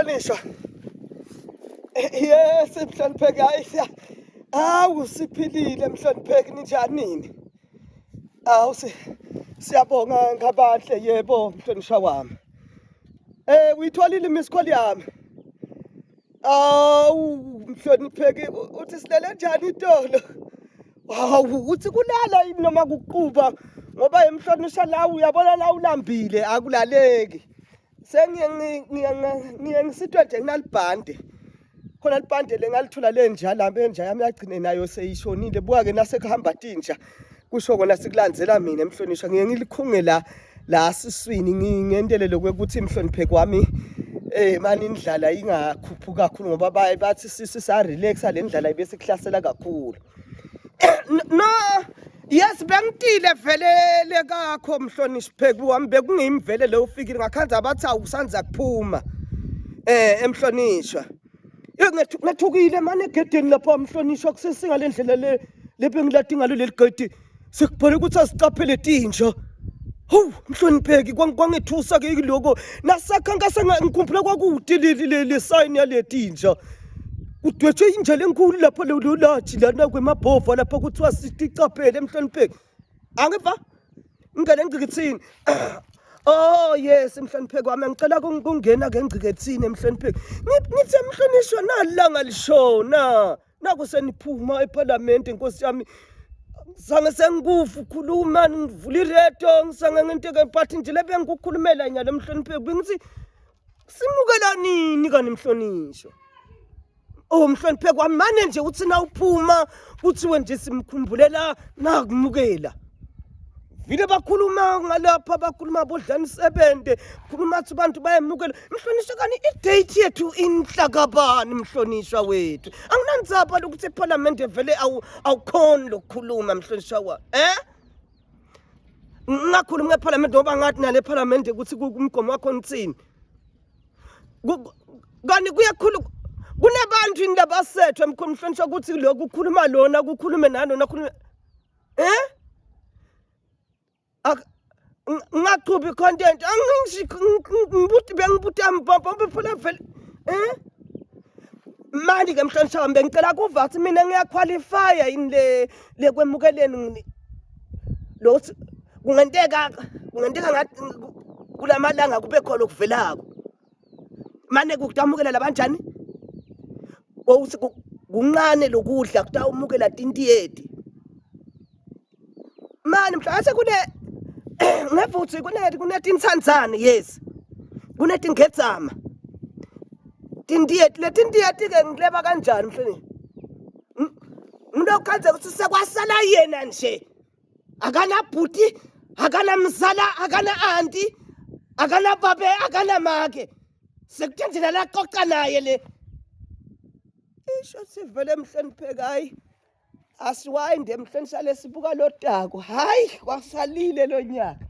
Mhlonishwa. Yes, mhlonipheki, hayi siya. Awu siphilile mhlonipheki, ninjani nini? Awu siyabonga ngabahle, yebo mhlonishwa wami. Uyitholile miss call yami? Awu mhlonipheki, uthi silele njani itolo? Hawu, uthi kulala yini noma kuquba, ngoba emhlonishwa la uyabona la ulambile akulaleki. Sengiye ngiye ngisitwe nje nginalibhande. Khona libhande lengalithula lenja la, lenja yami yagcine nayo seyishonile. Buka-ke nasekuhamba tinja, kusho kona sikulandzela mina emhlonishwa. Ngiye ngilikhunge la la siswini, ngentele lokwekuthi mhlonipheki wami mani indlala ingakhuphuki kakhulu, ngoba baye bathi sisi sa relaxa le ndlala ibese kuhlasela kakhulu. No, yes, bengitile vele lekakho mhlonishpheki wami, bekungimi vele le ufikile ngakhanza abathi awusanza kuphuma emhlonishwa. Ngethukile mane egedeni lapha mhlonishwa, kusesinga le ndlela le lebengilati ngalo leli gedi, sekubhale ukuthi asicaphele tinja. Hawu mhlonipheki, kwangethusa ke lokho nasakhankasa, ngikhumbula kwakude le sign yale tinja, kudwetshwe inja lenkulu lapha lolathi lana kwemabhova lapha, kuthiwa sicaphele mhlonipheki. Angiva ngingene engcikithini. Oh yes mhlonipheki wami, ngicela kungena ke engcikethini emhlonipheki. Ngithi emhlonishwa, nalanga lishona naku seniphuma ephalamende, nkosi yami, zange sengikuva ukhuluma, ngivula iredio ngisange ngenteke, but nje lebe ngikukhulumela nyalo mhlonipheki, bengithi simukela nini kani mhlonishwa? Oh mhlonipheki wami, mane nje uthi na uphuma kuthiwe nje simkhumbulela nakumukela. Vile bakhuluma ngalapha, bakhuluma bodlani sebende, khuluma athi abantu bayemukela mhlonishwa. Kani i-date yethu inhlakabani mhlonishwa wethu? Anginandzaba lokuthi ephalamende vele awukhoni lokukhuluma mhlonishwa wa ngingakhuluma ephalamende, ngoba ngathi nale phalamende ukuthi kumgomo wakho nithini. Kani kuyakhulu kunabantu yini labasethwe mkhulu mhlonishwa, ukuthi lokhu kukhuluma lona, kukhulume nalona, khulume ngingaqhubi content, angibuti bengibuta mbombo phela vele. Manje ke mhlonishwa wami, bengicela kuva ukuthi mina ngiyaqualifya yini le lekwemukeleni lokuthi kungenteka ngathi kulamalanga kube khona okuvelako mane kutamukela labanjani, ukuthi kuncane lokudla kutawumukela tintiyeti mani mhlawumbe kune ngevuthi kunetintsandzane, yes, kunetingedzama tintiyeti, letintiyeti-ke ngileba kanjani mhlonishwa? Umuntu okhanze ukuthi sekwasala yena nje, akanabhuti, akanamzala, akana-anti, akanababe, akanamake, sekuthe nje lalaxoxa naye le isho sivele emhlonipheki. Hayi, asiwayinde emhlonishwa, lesibuka lodako, hayi kwasalile lo nyaka.